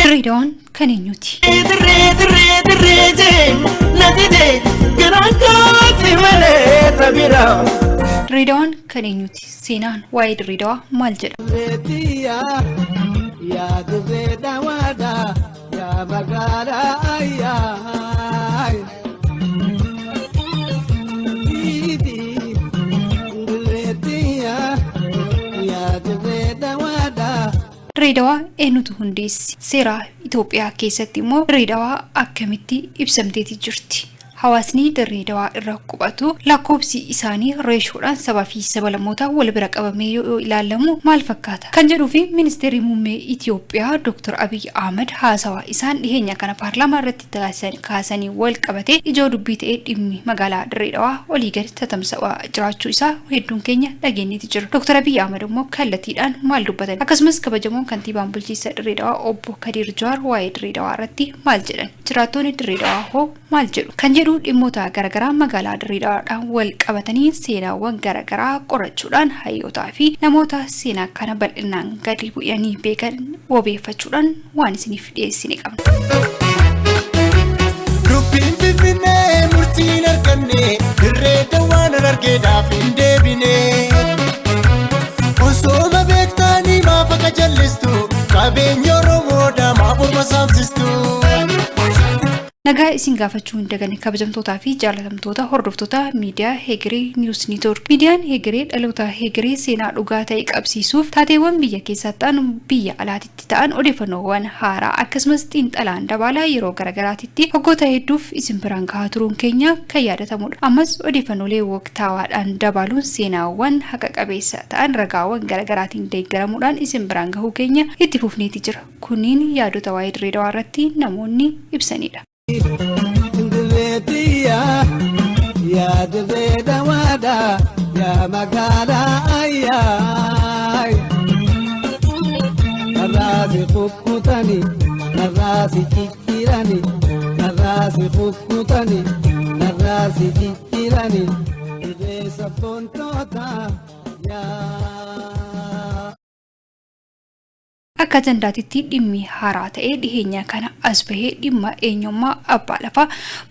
Dirree Dawaan kan eenyuti? Dirree dirree dirree jee na dide garaan kaasi malee tabira. Dirree Dawaan kan eenyuti? Seenaan waa'ee Dirree Dawaa maal jedha? Dirreetiyyaa yaa dirree dawaadhaa yaa magaalaa ayyaa. Dirreetiyyaa yaa dirree dawaadhaa. Dirree Dawaa eenyutu hundeesse? Seera Itoophiyaa keessatti immoo Dirree Dawaa akkamitti ibsamteeti jirti? Hawaasni Dirree Dawaa irra qubatu lakkoobsi isaanii reeshoodhaan sabaa fi sablammoota wal bira qabamee yoo ilaalamu maal fakkaata? Kan jedhuu fi ministeerri muummee Itoophiyaa Dr. Abiy Ahmad haasawaa isaan dhiheenya kana paarlaamaa irratti taasisan kaasanii wal qabatee ijoo dubbii ta'ee dhimmi magaalaa Dirree Dawaa olii gadi tatamsa'aa jiraachuu isaa hedduun keenya dhageenyeeti jira. Dr. Abiy Ahmad immoo kallattiidhaan maal dubbatan? Akkasumas kabajamoon kantiibaan bulchiinsa Dirree Dawaa obbo Kadiir Jawaar waa'ee Dirree Dawaa irratti maal jedhan? Jiraattonni Dirree Dawaa hoo maal jedhu? Kan jedhu dhimmoota garaagaraa magaalaa Dirree Dawaadhaan wal qabatanii seenaawwan garaagaraa qorachuudhaan hayyootaa fi namoota seenaa kana bal'inaan gadi bu'anii beekan wabeeffachuudhaan waan isiniif dhiyeessine qabna. Dubbiin Finfinnee murtiin arganne dirree dawaan argeedhaaf hin deebine. Osooma beektanii maaf akka jallistu qabeenya Oromoodhaa maaf orma saamsistu. Nagaa isin gaafachuu hin dagane kabajamtootaa fi jaalatamtoota hordoftoota miidiyaa Hegeree News Network. Miidiyaan Hegeree dhaloota Hegeree seenaa dhugaa ta'e qabsiisuuf taateewwan biyya keessaa ta'an biyya alaatitti ta'an odeeffannoowwan haaraa akkasumas xiinxalaan dabaalaa yeroo garaagaraatitti waggoota hedduuf isin biraan gahaa turuun keenya kan yaadatamudha. Ammas odeeffannoolee waqtaawaadhaan dabaaluun seenaawwan haqa qabeessa ta'an ragaawwan garaagaraatiin deeggaramuudhaan isin biraan gahuu keenya itti fufneeti jira. Kunniin yaadota waa'ee Dirree Dawaa irratti namoonni ibsanidha. Dirreetiyyaa yaa dirree dawaadhaa yaa magaalaa ayyaa. Narraasi kukkutani narraasi ciccirani narraasi kukkutani narraasi ciccirani dirree sabboontoota yaa. Akka ajandaatitti dhimmi haaraa ta'ee dhiheenya kana as bahee dhimma eenyummaa abbaa lafaa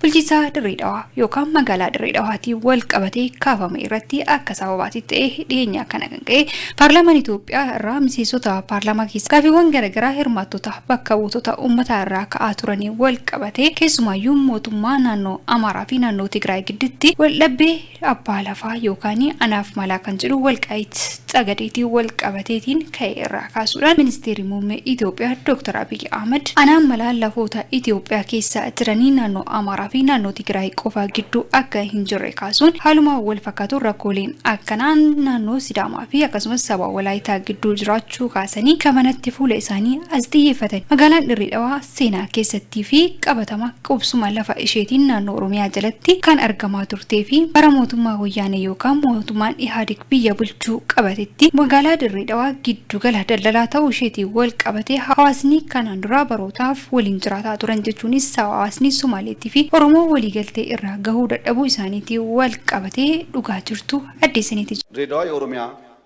bulchiinsa Dirree Dawaa yookaan magaalaa Dirree Dawaatiin wal qabatee kaafame irratti akka sababaatti ta'ee dhiheenya kana kan ka'e paarlaamaan Itoophiyaa irraa miseensota paarlaamaa keessa gaaffiiwwan garaagaraa hirmaattota bakka buutota uummataa irraa ka'aa turanii wal qabatee keessumaayyuu mootummaa naannoo Amaaraa fi naannoo Tigraay gidduutti wal dhabbii abbaa lafaa yookaan anaaf malaa kan jedhu Walqaayit Xagadeetiin wal qabateetiin ka'e irraa kaasuudhaan ministeerri muummee Itoophiyaa Dr. Abiy Ahmad anaan malaa lafoota Itoophiyaa keessa jiranii naannoo Amaaraa fi naannoo Tigraay qofa gidduu akka hin jirre kaasuun haaluma wal fakkaatuun rakkooleen akkanaa naannoo Sidaamaa fi akkasumas saba Walaayitaa gidduu jiraachuu kaasanii kamanatti fuula isaanii as xiyyeeffatan. Magaalaan Dirree Dawaa seenaa keessattii fi qabatama qubsuma lafa isheetiin naannoo Oromiyaa jalatti kan argamaa turtee fi bara mootummaa Wayyaanee yookaan mootummaan Ihaadig biyya bulchuu qabatetti magaalaa Dirree Dawaa giddugala daldalaa ta'uu isheetiin wal qabatee hawaasni kanaan dura barootaaf waliin jiraataa turan jechuunis hawaasni Somaaleetii fi Oromoo waliigaltee irraa gahuu dadhabuu isaaniitiin wal qabatee dhugaa jirtu addeessaniiti ድሬዳዋ የኦሮሚያ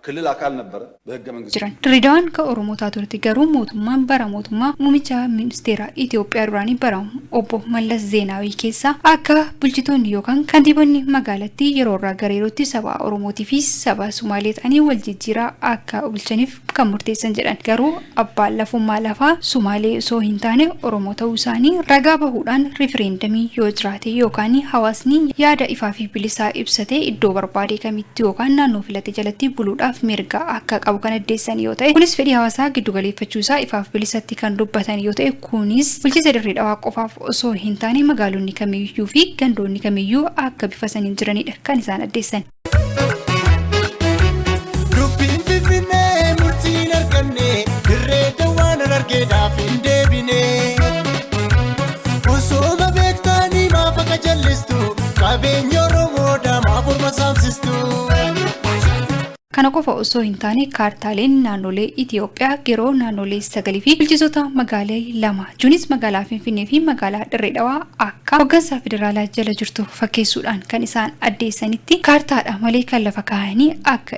ክልል አካል ነበረ በህገ መንግስቱ። jiran. Dirreedawaan kan Oromootaa turte garuu mootummaan bara mootummaa muummicha ministeera Itoophiyaa duraanii bara obbo Mallas Zeenaawii keessa akka bulchitoonni yookaan kantiibonni magaalattii yeroo irraa gara yerootti saba Oromootii fi saba Sumaalee ta'anii wal jijjiiraa akka bulchaniif kan murteessan jedhan. Garuu abbaan lafummaa lafaa Sumaalee osoo hin taane Oromoo ta'uu isaanii ragaa bahuudhaan riifireendamii yoo jiraate yookaan hawaasni yaada ifaa fi bilisaa ibsatee iddoo barbaade kamitti yookaan naannoo filate jalatti buluudhaaf mirga akka qabu kan addeessan yoo ta'e kunis fedhii hawaasaa giddu galeeffachuu isaa ifaaf bilisatti kan dubbatan yoo ta'e kunis bulchiinsa Dirree Dawaa qofaaf osoo hin taane magaalonni kamiyyuu fi gandoonni kamiyyuu akka bifa saniin jiranidha kan isaan addeessan. Dubbiin Finfinnee murtiin arganne dirree dawaan argeedhaaf hin deebine. Osooma beektanii maaf akka jallistu qabeenya Oromoodhaa maaf orma saamsistu. Kana qofa osoo hin taane kaartaaleen naannolee Itoophiyaa yeroo naannolee sagalii fi bulchitoota magaalaa lama jechuunis magaalaa Finfinnee fi magaalaa Dirree Dawaa akka hoggansa federaalaa jala jirtu fakkeessuudhaan kan isaan addeessanitti kaartaadha malee kan lafa kaa'anii akka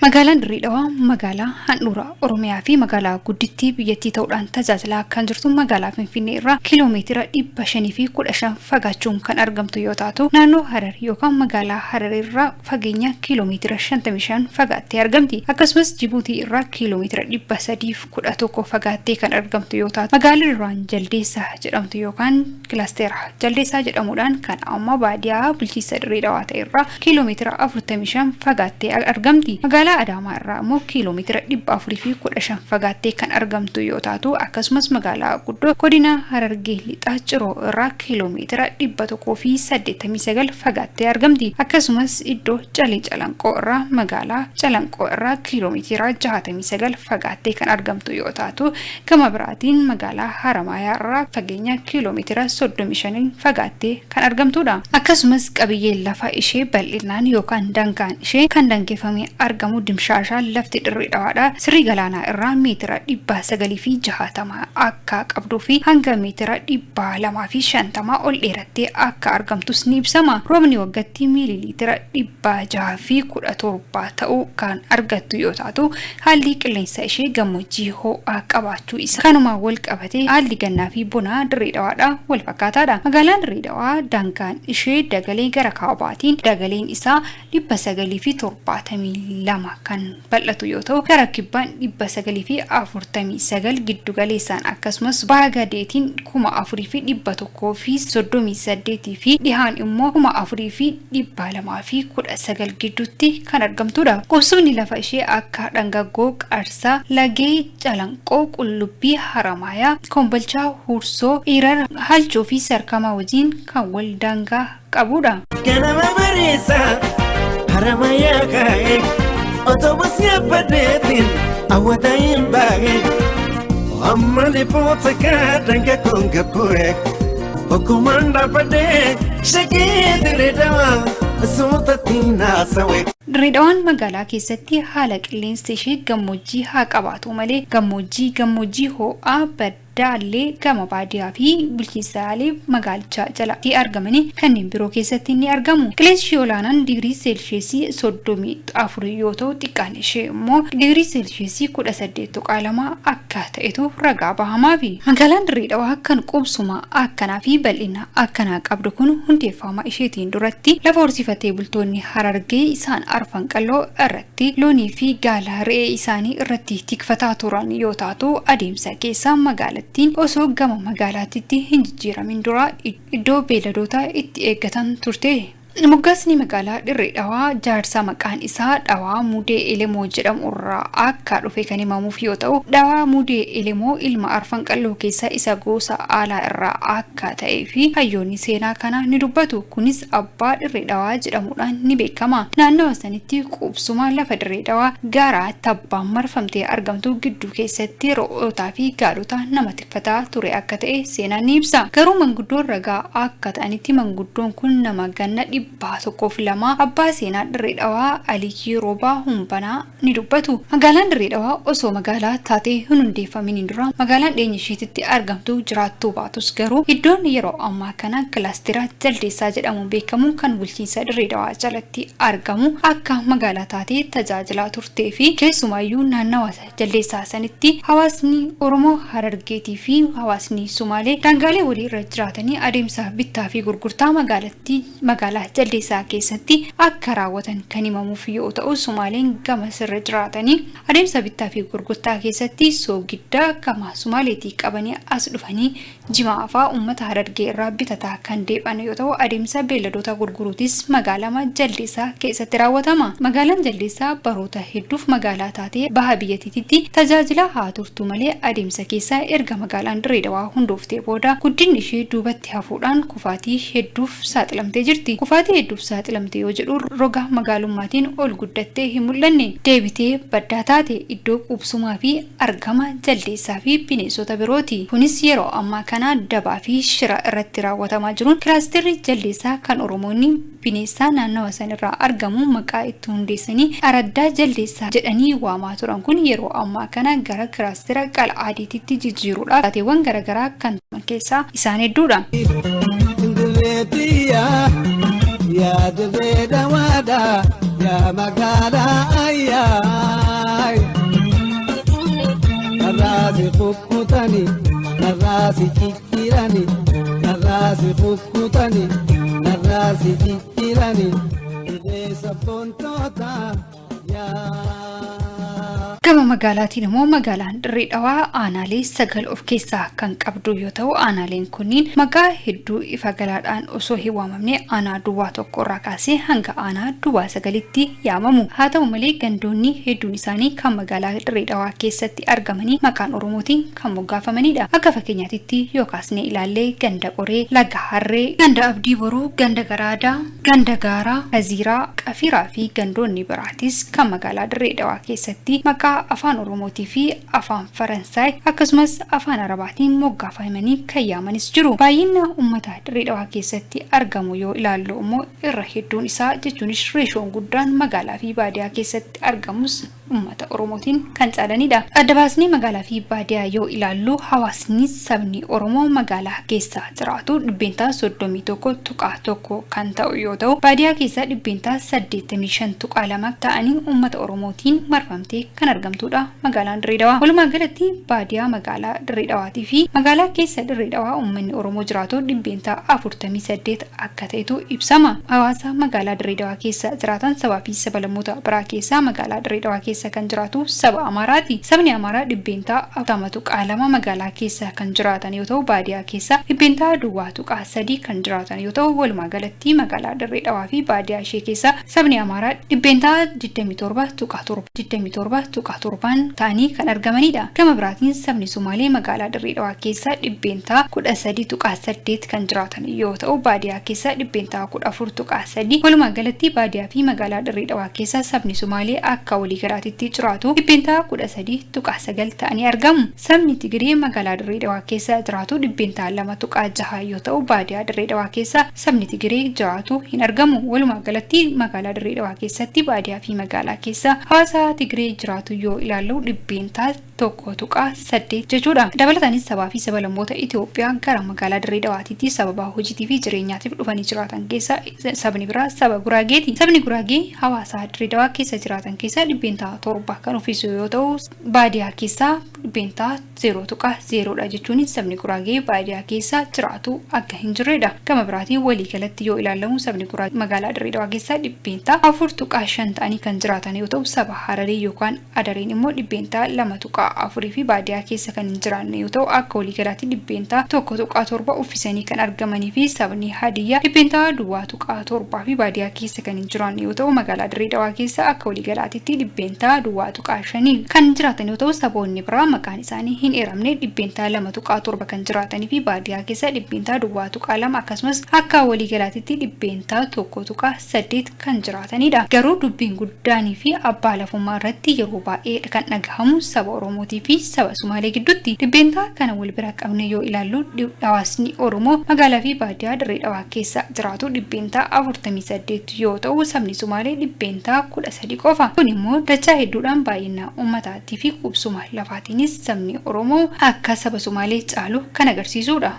Magaalaan Dirree Dhawaa magaalaa handhuura Oromiyaa fi magaalaa guddittii biyyattii ta'uudhaan tajaajilaa kan jirtu magaalaa Finfinnee irraa kiiloomeetira 515 fagaachuun kan argamtu yoo taatu, naannoo Harar yookaan magaalaa Harar irraa fageenya kiiloomeetira 55 fagaattee argamti. Akkasumas Jibuutii irraa kiiloomeetira 311 fagaattee kan argamtu yoo taatu, magaalaa duraan Jaldeessaa jedhamtu yookaan kilaasteera Jaldeessaa jedhamuudhaan kan amma baadiyaa bulchiinsa Dirree Dhawaa ta'e irraa kiiloomeetira 45 fagaattee argamti. Magaalaa Adaamaa irraa immoo kiiloomeetira 415 fagaattee kan argamtu yoo taatu, akkasumas magaalaa guddoo godina Harargee Lixaa Ciroo irraa kiiloomeetira 189 fagaattee argamti. Akkasumas iddoo Calee Calanqoo irraa magaalaa Calanqoo irraa kiiloomeetira 69 fagaattee kan argamtu yoo taatu, gama biraatiin magaalaa Haramaayaa irraa fageenya kiiloomeetira 35 fagaattee kan argamtudha. Akkasumas qabiyyeen lafa ishee bal'inaan yookaan daangaan ishee kan daangeffamee argamu dimshaashaa lafti Dirree Dhawaadha. Sirrii galaanaa irraa meetira 960 akka qabduu fi hanga meetira 250 ol dheerattee akka argamtus ni ibsama. Roobni waggatti miililiitira 617 ta'uu kan argattu yoo taatu, haalli qilleensa ishee gammoojjii ho'aa qabaachuu isaa kanumaan wal qabatee haalli gannaa fi bonaa Dirree Dhawaadha wal fakkaataadha. Magaalaan Dirree Dhawaa daangaan ishee dagalee gara kaabaatiin dagaleen isaa 972 kan bal'atu yoo ta'u, gara kibbaan 949, giddu galeessaan akkasumas baha gadeetiin 4138 fi dhihaan immoo 4219 gidduutti kan argamtudha. Qubsumni lafa ishee akka Dhangaggoo, Qarsaa, Lagee, Calanqoo, Qullubbii, Haramaayaa, Kombolchaa, Huursoo, Irar, Halchoo fi Sarkamaa wajjin kan wal daangaa qabudha. Ganama bariisa Haramayaa kaa'e, otobus yaabbadheetiin hawwata hin baa'e. Amma lipoota kaadhanga kun gabbu'e, okkumaan dhaabbadhee shagee Dirree Dhawaa suutatti naasawe. Dirree Dhawaan magaalaa keessatti haala qilleensa ishee gammoojjii haa qabaatu malee gammoojjii gammoojjii ho'aa baddaallee gama baadiyaa fi bulchiinsaalee magaalichaa jalatti argamanii kanneen biroo keessatti ni argamu. Qilleensi ishee olaanaan digirii seelsheesii 34 yoo ta'u, xiqqaan ishee immoo digirii seelsheesii 18.2 akka ta'etu ragaa bahamaafi. Magaalaan Dirree Dhawaa kan qubsuma akkanaa fi bal'ina akkanaa qabdu kun hundeeffama isheetiin duratti lafa horsiifatee bultoonni Harargee isaan Arfan Qalloo irratti loonii fi gaala re'ee isaanii irratti tikfataa turan yoo taatu, adeemsa keessa magaalattiin osoo gama magaalaatitti hin jijjiiramin dura iddoo beeyladoota itti eeggatan turte. Moggaasni magaalaa Dirree Dhawaa jaarsa maqaan isaa Dhawaa Mudee Elemoo jedhamu irraa akka dhufe kan himamuuf yoo ta'u, Dhawaa Mudee Elemoo ilma Arfan Qalloo keessaa isa gosa Aalaa irraa akka ta'ee fi hayyoonni seenaa kana ni dubbatu. Kunis Abbaa Dirree Dhawaa jedhamuudhaan ni beekama. Naannawa sanitti qubsuma lafa Dirree Dhawaa gaara tabbaan marfamtee argamtu gidduu keessatti re'ootaa fi gaalota nama tikfataa ture akka ta'e seenaan ni ibsa. Garuu manguddoon ragaa akka ta'anitti manguddoon kun nama ganna 102 abbaa seenaa Dirree Dhawaa Aliyyii Roobaa Humbanaa ni dubbatu. Magaalaan Dirree Dhawaa osoo magaalaa taatee hin hundeeffaminiin dura magaalaan dhiyeenya isheetitti argamtu jiraattuu baatus, garuu iddoon yeroo ammaa kana kilaastera Jaldeessaa jedhamuun beekamu kan bulchiinsa Dirree Dhawaa jalatti argamu akka magaalaa taatee tajaajilaa turtee fi keessumaayyuu naannawa Jaldeessaa sanitti hawaasni Oromoo Harargeetii fi hawaasni Sumaalee daangaalee walii irra jiraatanii adeemsa bittaa fi gurgurtaa magaalattii magaalaa Jaldeessaa keessatti akka raawwatan kan himamuuf yoo ta'u, Sumaaleen gama sirra jiraatanii adeemsa bittaa fi gurgurtaa keessatti soogidda gama Sumaaleetii qabanii as dhufanii jimaa fa'aa uummata Harargee irraa bitataa kan deebi'an yoo ta'u, adeemsa beelladoota gurguruutis magaalama Jaldeessaa keessatti raawwatama. Magaalaan Jaldeessaa baroota hedduuf magaalaa taatee baha biyyattiitti tajaajilaa haa turtu malee, adeemsa keessa erga magaalaan Dirree Dhawaa hundooftee booda guddinni ishee duubatti hafuudhaan kufaatii hedduuf saaxilamtee jirti. Kufaatii hedduuf saaxilamte yoo jedhu, roga magaalummaatiin ol guddattee hin mul'anne. Deebitee baddaa taate. Iddoo qubsumaa fi argama jaldeessaa fi bineensota birooti. Kunis yeroo ammaa kana dabaa fi shira irratti raawwatamaa jiruun kilaasterri Jaldeessaa kan Oromoonni bineensa naannawa sanirraa argamu maqaa itti hundeessanii Araddaa Jaldeessaa jedhanii waamaa turan kun yeroo ammaa kana gara kilaastera Qal'aadiititti jijjiiruudhaaf taateewwan garaagaraa kan ta'an keessaa isaan hedduudha. Dirree tiyyaa yaa Dirree Dhawaadha yaa magaalaa ayyaa. Narraa si kukkutani, narraa si ciccirani, narraa si kukkutani, narraa si ciccirani, dirree sabboontoota yaa. Gama magaalaatiin immoo magaalaan Dirree Dhawaa aanaalee 9 of keessaa kan qabdu yoo ta'u, aanaaleen kunniin maqaa hedduu ifa galaadhaan osoo hin waamamne aanaa duwwaa 1 irraa kaasee hanga aanaa duwwaa 9tti yaamamu. Haa ta'u malee gandoonni hedduun isaanii kan magaalaa Dirree Dhawaa keessatti argamanii maqaan Oromootiin kan moggaafamanidha. Akka fakkeenyaatitti yoo kaasnee ilaalle ganda Qoree, Laga Harree, ganda Abdii Boruu, ganda Garaadaa, ganda Gaaraa, Kaziiraa, Qafiiraa fi gandoonni biraatis kan magaalaa Dirree Dhawaa keessatti maqaa afaan Oromootii fi afaan Faransaay akkasumas afaan Arabaatiin moggaafamanii kan yaamanis jiru. Baay'ina uummata Dirree Dhawaa keessatti argamu yoo ilaallu immoo irra hedduun isaa jechuunis reeshoon guddaan magaalaa fi baadiyaa keessatti argamus uummata Oromootiin kan caalanidha. Adda baasnee magaalaa fi baadiyaa yoo ilaallu hawaasni sabni Oromoo magaalaa keessa jiraatu 31.1% kan ta'u yoo ta'u, baadiyaa keessa 85.2% ta'anii uummata Oromootiin marfamtee kan argamtudha magaalaan Dirree Dhawaa. Walumaa galatti baadiyaa magaalaa Dirree Dhawaatii fi magaalaa keessa Dirree Dhawaa uummanni Oromoo jiraatu 48% akka ta'etu ibsama. Hawaasa magaalaa Dirree Dhawaa keessa jiraatan sabaa fi sablammoota biraa keessaa magaalaa Dirree Dhawaa keessa kan jiraatu saba Amaaraati. Sabni Amaaraa 40.2% magaalaa keessa kan jiraatan yoo ta'u, baadiyaa keessa 0.3% kan jiraatan yoo ta'u, walumaa galatti magaalaa Dirree Dhawaa fi baadiyaa ishee keessa sabni Amaaraa 27.7 27.7 ta'anii kan argamanidha. Gama biraatiin sabni Sumaalee magaalaa Dirree Dhawaa keessa 13.8% kan jiraatan yoo ta'u, baadiyaa keessa 14.3%. Walumaa galatti baadiyaa fi magaalaa Dirree Dhawaa keessa sabni Sumaalee akka waliigalaatitti jiraatu 13.9% ta'anii argamu. Sabni Tigiree magaalaa Dirree Dhawaa keessa jiraatu 2.6% yoo ta'u, baadiyaa Dirree Dhawaa keessa sabni Tigiree jiraatu hin argamu. Walumaa galatti magaalaa Dirree Dhawaa keessatti baadiyaa fi magaalaa keessa hawaasa Tigiree jiraatu yoo ilaallu 1.8% jechuudha. Dabalataanis sabaa fi sablammoota Itoophiyaa gara magaalaa Dirree Dhawaatiitti sababa hojiitii fi jireenyaatiif dhufanii jiraatan keessa sabni biraa saba Guraageeti. Sabni Guraagee hawaasa Dirree Dhawaa keessa jiraatan keessa 7% kan uffisu yoo ta'u, baadiyaa keessaa 0.0% dha jechuun sabni Guraagee baadiyaa keessa jiraatu akka hin jirredha. Gama biraatiin waliigalatti yoo ilaalamu sabni Guraagee magaalaa Dirree Dhawaa keessa 4.5% ta'anii kan jiraatan yoo ta'u, saba Hararii yookaan Adareen immoo 2.4% fi baadiyaa keessa kan hin jiraanne yoo ta'u, akka waliigalaatti 1.7% uffisanii kan argamanii fi sabni Hadiyyaa 0.7% fi baadiyaa keessa kan hin jiraanne yoo ta'u, magaalaa Dirree Dhawaa keessa akka waliigalaatitti 0.5% kan jiraatan yoo ta'u, saboonni biraa maqaan isaanii hin eeramne 2.7% kan jiraatanii fi baadiyaa keessa 0.2% akkasumas akka waliigalaatitti 1.8% kan jiraatanidha. Garuu dubbiin guddaanii fi abbaa lafummaa irratti yeroo baay'ee kan dhagahamu saba Oromootii fi saba Sumaalee gidduutti. Dhibbeentaa kana wal bira qabne yoo ilaallu hawaasni Oromoo magaalaa fi baadiyaa Dirree Dhawaa keessa jiraatu 48% yoo ta'u, sabni Sumaalee 13% qofa. Kun immoo dachaa hedduudhaan baay'ina uummataatii fi qubsuma lafaatiinis sabni Oromoo akka saba Sumaalee caalu kan agarsiisudha.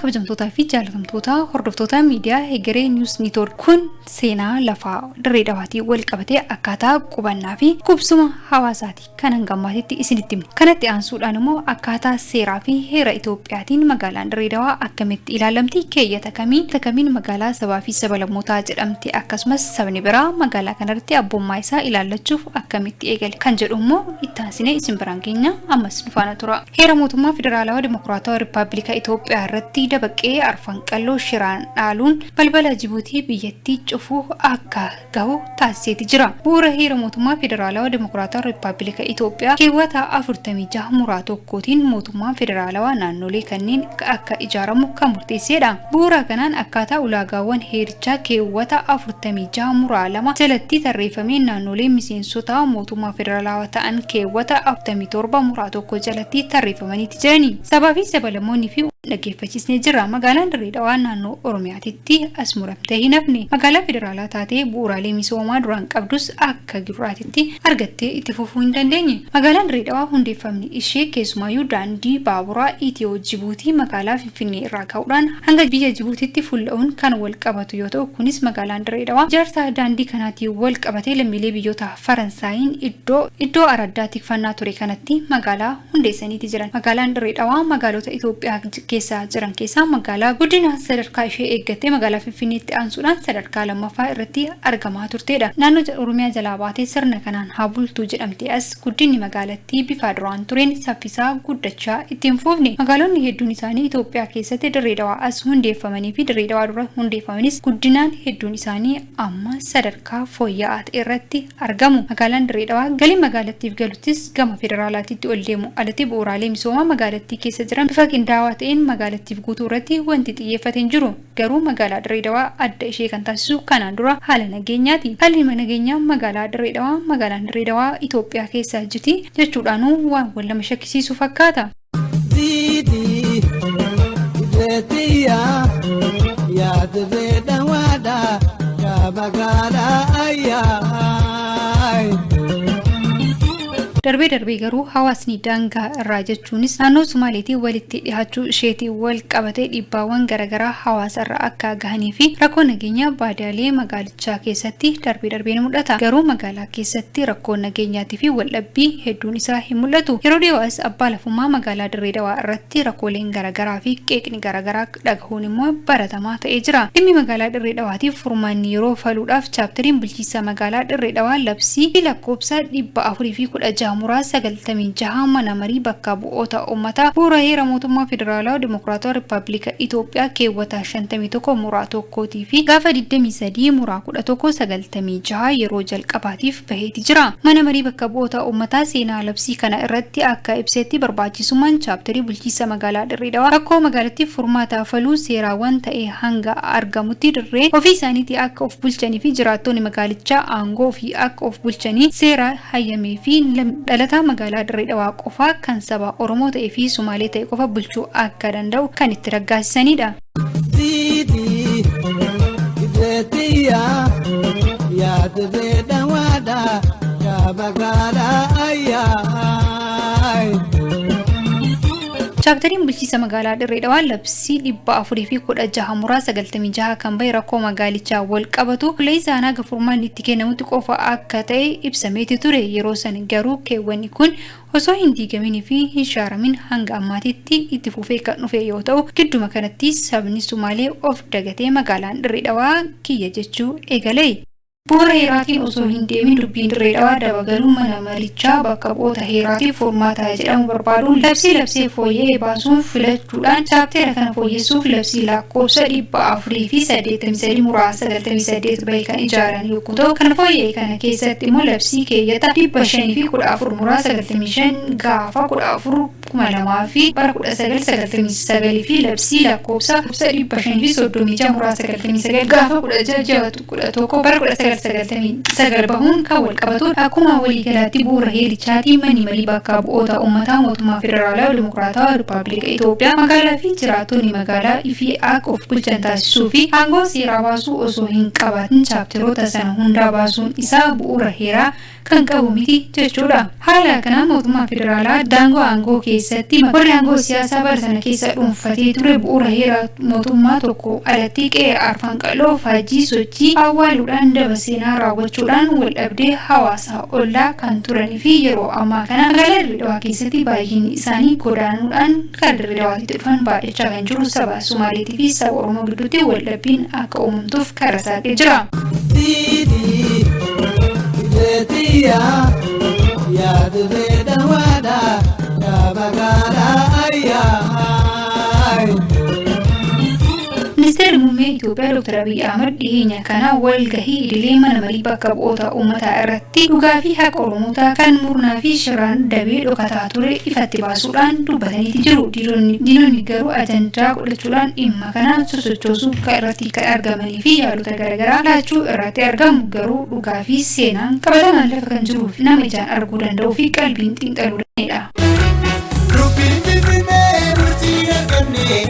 Kabajamtootaa fi jaalatamtoota hordoftoota miidiyaa Hegeree News Network, kun seenaa lafaa Dirree Dhawaatii wal qabatee akkaataa qubannaa fi qubsuma hawaasaati kan hanga ammaatitti isinitti himne. Kanatti aansuudhaan immoo akkaataa seeraa fi heera Itoophiyaatiin magaalaan Dirree Dhawaa akkamitti ilaalamti, keeyyata kamiin magaalaa sabaa fi sablammootaa jedhamti, akkasumas sabni biraa magaalaa kanarratti abbummaa isaa ilaallachuuf akkamitti eegale kan jedhu immoo itti aansinee isin biraan keenya, ammas nu faana tura. Heera mootummaa Federaalawaa Dimokiraatawaa Rippaabilika Itoophiyaa irratti dabaqee arfan qalloo shiraan dhaaluun balbala Jibuutii biyyattii cufuu akka gahu taasiseeti jira. Bu'uura heera mootummaa Federaalawaa Dimokiraatawaa Rippaabilika Itoophiyaa keewwata 46 muraa 1tiin mootummaan federaalawaa naannolee kanneen akka ijaaramu kan murteessedha. Bu'uura kanaan akkaataa ulaagaawwan heerichaa keewwata 46 muraa 2 jalatti tarreeffamee naannolee miseensota mootummaa federaalawaa ta'an keewwata 47 muraa 1 jalatti tarreeffamaniiti jirani. Sabaa fi sablammoonni fi Dhaggeeffachiisnee jirra. Magaalaan Dirree Dhawaa naannoo Oromiyaatitti as muramtee hin hafne. Magaalaa federaalaa taatee bu'uuraalee misoomaa duraan qabdus akka giraatitti argattee itti fufuu hin dandeenye. Magaalaan Dirree Dhawaa hundeeffamni ishee keessumaayyuu daandii baaburaa Itiyoo Jibuutii magaalaa Finfinnee irraa ka'uudhaan hanga biyya Jibuutiitti fulla'uun kan wal qabatu yoo ta'u, kunis magaalaan Dirree Dhawaa ijaarsa daandii kanaatiin wal qabatee lammiilee biyyoota Faransaayiin iddoo araddaa tikfannaa ture kanatti magaalaa hundeessaniiti jiran. Magaalaan Dirree Dhawaa magaalota Itoophiyaa keessa jiran keessaa magaalaa guddina sadarkaa ishee eeggattee magaalaa Finfinneetti aansuudhaan sadarkaa lammaffaa irratti argamaa turtedha. Naannoo Oromiyaa jalaa baatee sirna kanaan haa bultuu jedhamte as guddinni magaalattii bifa duraan tureen saffisaa guddachaa itti hin fufne. Magaalonni hedduun isaanii Itoophiyaa keessatti Dirree Dhawaa as hundeeffamanii fi Dirree Dhawaa dura hundeeffamanis guddinaan hedduun isaanii amma sadarkaa fooyya'aa ta'e irratti argamu. Magaalaan Dirree Dhawaa galii magaalattiif galuttis gama federaalaatiitti ol deemu alatti bu'uuraalee misoomaa magaalattii keessa jiran bifa qindaawaa ta'een magaalattiif guutuu irratti wanti xiyyeeffate hin jiru. Garuu magaalaa Dirree Dhawaa adda ishee kan taasisu kanaan dura haala nageenyaati. Haalli nageenyaa magaalaa Dirree Dhawaa magaalaan Dirree Dhawaa Itoophiyaa keessa jirti jechuudhaanuu waan wal nama shakkisiisu fakkaata. Diidii dirreetiyyaa yaa dirree dhawaadhaa yaa magaalaa ayyaa. Darbee darbee garuu hawaasni daangaa irraa jechuunis naannoo Sumaaleetiin walitti dhiyaachuu isheetiin wal qabatee dhiibbaawwan garaagaraa hawaasa irra akka gahanii fi rakkoo nageenyaa baadiyaalee magaalichaa keessatti darbee darbee ni mul'ata. Garuu magaalaa keessatti rakkoo nageenyaatii fi waldhabbii hedduun isaa hin mul'atu. Yeroo dhiyoo as abbaa lafummaa magaalaa Dirree Dhawaa irratti rakkooleen garaagaraa fi qeeqni garaagaraa dhagahuun immoo baratamaa ta'ee jira. Dhimmi magaalaa Dirree Dhawaatiif furmaanni yeroo faluudhaaf chaapteriin bulchiinsa magaalaa Dirree Dhawaa labsii lakkoofsa 416 muraa 96 mana marii bakka bu'oota uummataa bu'uura heera mootummaa federaalaa Dimokiraatawaa Rippaabilika Itoophiyaa keewwata 51 muraa tokkootii fi gaafa 23 muraa 11 96 yeroo jalqabaatiif baheeti jira. Mana marii bakka bu'oota uummataa seenaa labsii kana irratti akka ibsetti barbaachisummaan chaapterii bulchiinsa magaalaa Dirree Dhawaa rakkoo magaalattiif furmaata faluu seeraawwan ta'e hanga argamutti dirree ofii isaaniitii akka of bulchanii fi jiraattonni magaalichaa aangoo ofii akka of bulchanii seera hayyamee fi dhalataa magaalaa Dirree Dhawaa qofaa kan saba Oromoo ta'ee fi Sumaalee ta'e qofa bulchuu akka danda'u kan itti raggaasisanidha. Diidii dirreetiyyaa yaa dirree dhawaadhaa yaa magaalaa ayyaa. Chaapteriin bulchiinsa magaalaa Dirree Dhawaa labsii 416 muraa 96 kan bahe rakkoo magaalichaa wal qabatu leeyisaan haga furmaanni itti kennamutti qofa akka ta'e ibsameeti ture. Yeroo san garuu keewwanni kun osoo hin diigaminii fi hin shaaramin hanga ammaatitti itti fufee kan dhufe yoo ta'u, gidduma kanatti sabni Sumaalee of dagatee magaalaan Dirree Dhawaa kiyya jechuu eegale. Bu'uura heeraatiin osoo hin deemin dubbiin Dirree Dhawaa dabagaluu mana marichaa bakka bu'oota heeraatiif furmaata jedhamu barbaaduun labsii labsee fooyya'ee baasuun filachuudhaan chaaptera kana fooyyessuuf labsii lakkoofsa 483 muraa 98 bahe kan ijaaran yogguu ta'u, kan fooyya'e kana keessatti immoo labsii keeyyata 514 muraa 95 gaafa 14 2000 fi bara 1999 fi labsii lakkoofsa 536 muraa 99 gaafa 16 11 bara 1999 bahuun kan wal qabatudha. Akkuma waliigalaatti bu'uura heerichaatiin manni marii bakka bu'oota uummataa mootummaa federaalaa Dimokiraatawaa Rippaabilika Itoophiyaa magaalaa fi jiraattonni magaalaa ifii akka of bulchan taasisuu fi aangoo seeraa baasuu osoo hin qabaatin chaapteroota sana hundaa baasuun isaa bu'uura heeraa kan qabu miti jechuudha. Haala kanaan mootummaa federaalaa daangoo aangoo keessatti warri aangoo siyaasaa bara sana keessa dhuunfatee ture bu'uura heera mootummaa tokko alatti qe'ee arfan qal'oo faajjii sochii awwaaluudhaan daba seenaa raawwachuudhaan wal dhabdee hawaasa ollaa kan turanii fi yeroo ammaa kana magaalaa Dirree Dhawaa keessatti baay'inni isaanii godaanuudhaan karaa Dirree Dhawaatti dhufan baay'achaa kan jiru saba Sumaaleetii fi saba Oromoo gidduutti wal dhabbiin akka uumamtuuf karaa saaqee jira. Diidii dirreetiyyaa yaa dirree dhawaadhaa yaa magaalaa ayyaa. Ministeerri muummee Itoophiyaa Dr. Abiyyi Ahmad dhiyeenya kana walgahii idilee mana marii bakka bu'oota uummataa irratti dhugaa fi haqa Oromootaa kan murnaa fi shiraan dabee dhokataa ture ifatti baasuudhaan dubbataniiti jiru. Diinonni garuu ajandaa godhachuudhaan dhimma kana sosochoosuu irratti kan argamanii fi yaalota garaagaraa laachuu irratti argamu. Garuu dhugaa fi seenaan qabatamaan lafa kan jiruu fi nama ijaan arguu danda'uu fi qalbiin xiinxaluu danda'edha. Dubbiin Finfinnee murtii arganne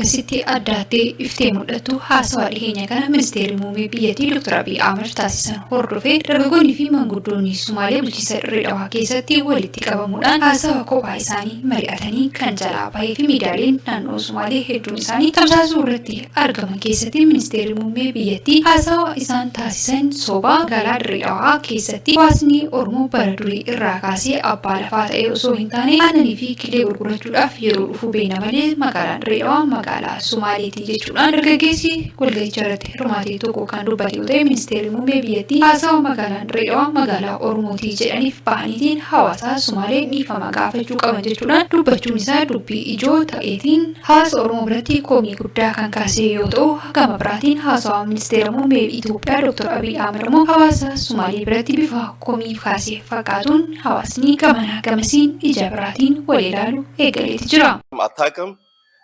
Akkasitti addaattee iftee mul'attu haasawaa dhiheenya kana ministeerri muummee biyyattii Dr. Abiy Ahmed taasisan hordofee dargaggoonni fi manguddoonni Sumaalee bulchiinsa Dirree Dhawaa keessatti walitti qabamuudhaan haasawa kophaa isaanii mari'atanii kan jalaa bahee fi miidiyaaleen naannoo Sumaalee hedduun isaanii tamsaasuu irratti argaman keessatti ministeerri muummee biyyattii haasawa isaan taasisan sobaa magaalaa Dirree Dhawaa keessatti hawaasni Oromoo bara durii irraa kaasee abbaa lafaa ta'ee osoo hin taane aannanii fi kilee gurgurachuudhaaf yeroo dhufu beena malee magaalaan Dirree Dhawaa magaalaa Sumaaleeti jechuudhaan dargaggeessi walga'icha irratti hirmaate tokko kan dubbate yoo ta'e, ministeerri muummee biyyattii haasawa magaalaan Dirree Dhawaa magaalaa Oromootii jedhaniif bahaniitiin hawaasa Sumaalee dhiifama gaafachuu qaban jechuudhaan dubbachuun isaa dubbii ijoo ta'eetiin hawaasa Oromoo biratti komii guddaa kan kaasee yoo ta'u, gama biraatiin haasawa ministeera muummee Itoophiyaa Dr. Abiy Ahmed immoo hawaasa Sumaalee biratti bifa komii kaasee fakkaatuun hawaasni gamanaa gamasiin ija biraatiin wal ilaalu eegaleeti jira. አታውቅም።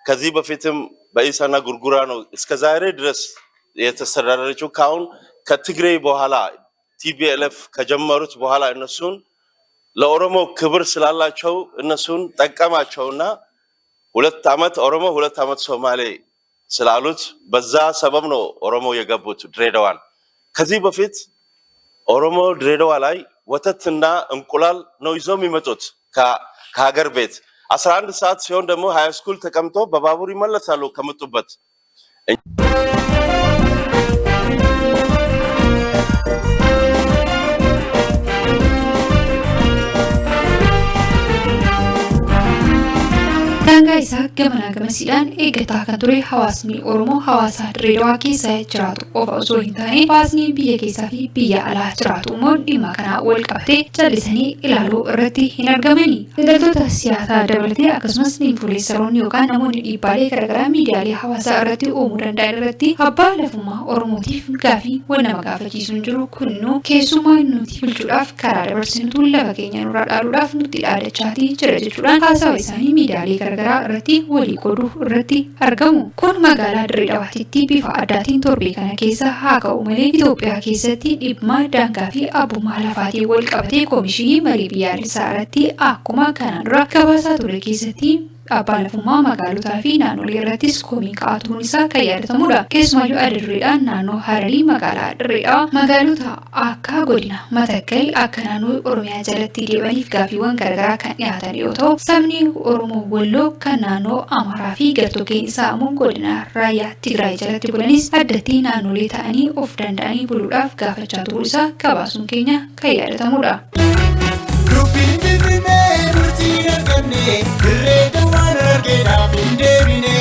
ከዚህ በፊትም በኢሳና ጉርጉራ ነው እስከ ዛሬ ድረስ የተስተዳደረችው። ከአሁን ከትግሬ በኋላ ቲፒኤልኤፍ ከጀመሩት በኋላ እነሱን ለኦሮሞ ክብር ስላላቸው እነሱን ጠቀማቸውና 2 ዓመት ኦሮሞ 2 ዓመት ሶማሌ ስላሉት በዛ ሰበብ ነው ኦሮሞ የገቡት ድሬዳዋን። ከዚህ በፊት ኦሮሞ ድሬዳዋ ላይ ወተትና እንቁላል ነው ይዞ የሚመጡት ከሀገር ቤት። 11 ሰዓት ሲሆን ደግሞ high school ተቀምጦ በባቡር ይመለሳሉ ከመጡበት። Daangaa isaa gamanaa gamasiidhaan eeggataa kan ture hawaasni Oromoo hawaasa Dirree Dhawaa keessa jiraatu qofa osoo hin taane, hawaasni biyya keessaa fi biyya alaa jiraatu immoo dhimma kanaa wal qabatee callisanii ilaaluu irratti hin argamani. Daldaltoota siyaasaa dabalatee akkasumas infuleessaroonni yookaan namoonni dhiibbaalee garaagaraa miidiyaalee hawaasaa irratti uumuu danda'an irratti abbaa lafummaa Oromootiif gaafii wal nama gaafachiisu hin jiru, kunnuu keessumaa nuti bulchuudhaaf karaa dabarsinutu lafa keenya nurraa dhaaluudhaaf nutti dhaadachaatii jira jechuudhaan haasawa isaanii miidiyaalee garaagaraa irratti walii qooduu irratti argamu. Kun magaalaa Dirree Dhawaatitti bifa addaatiin torbee kana keessa haa ka'u malee, Itoophiyaa keessatti dhimma daangaa fi abbummaa lafaatiin wal qabatee koomishinii marii biyyaalessaa irratti akkuma kanaan dura gabaasaa ture keessatti abbaa lafummaa magaalotaa fi naannolee irrattis komiin ka'aa turuun isaa kan yaadatamudha. Keessumaayyuu adda dureedhaan naannoo Hararii magaalaa Dirree Dhawaa magaalota akka godina Matakkal akka naannoo Oromiyaa jalatti deebaniif gaaffiiwwan garaagaraa kan dhiyaatan yoo ta'u, sabni Oromoo Walloo kan naannoo Amaaraa fi gartokkeen isaa immoo godina Raayyaa Tigraay jalatti bulanis addatti naannolee ta'anii of danda'anii buluudhaaf gaafachaa turuu isaa gabaasuun keenya kan yaadatamudha. Dubbiin Finfinnee murtiin arganne, Dirree Dawaan argeedhaaf hin deebine.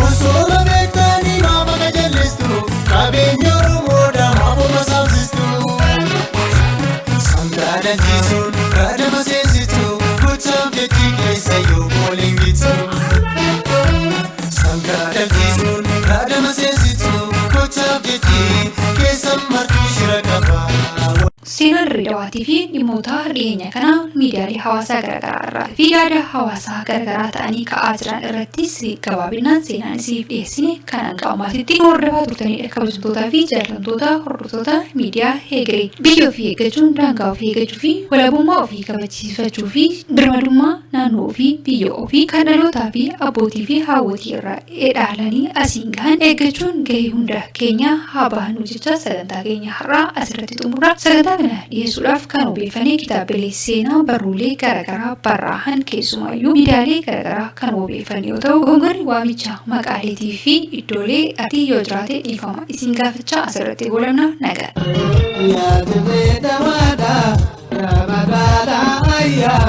Osoo beektanii maaf akka jallistu, qabeenya Oromoodhaa maaf oma saamsistu? Sangaa danjiisuun raadama seensitu, gochaaf jechi keessa yoo waliin gitu. Sangaa danjiisuun raadama seensitu, gochaaf jechi keessa martuu shira qaba. Seenaa Dirree Dawaatii fi dhimmoota dhiyeenya kana miidiyaalee hawaasaa garaagaraa irraa fi yaada hawaasaa garaagaraa ta'anii ka'aa jiran irrattis gabaabinaan seenaan isiniif dhiyeessine kan hanga ammaatitti hordofaa turtanidha. Kabajamtootaa fi jaallatamtoota hordoftoota miidiyaa Heegaree, biyya ofii eeggachuun, daangaa ofii eeggachuu fi walabummaa ofii kabachiifachuu fi birmadummaa naannoo ofii, biyya ofii kan dhalootaa fi abbootii fi haawwotii irraa dhaalanii asiin gahan eeggachuun gahee hunda keenya haa bahannu jecha sagantaa keenya har'aa asirratti xumurra. Sagantaa kana dhiyeessuudhaaf kan obeeffannee kitaabilee seenaa, barruulee garaagaraa barraa'an, keessumaayyuu miidiyaalee garaagaraa kan obeeffanne yoo ta'u, gongorri waamicha maqaaleetii fi iddoolee ati yoo jiraate dhiifama isin gaafachaa asirratti goolabna. Nagaa. Yaa Dirree Dawaadhaa, yaa magaalaa ayyaa.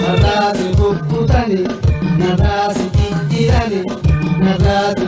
Narraa si kukkutani, narraa si jijjiirani, narraa si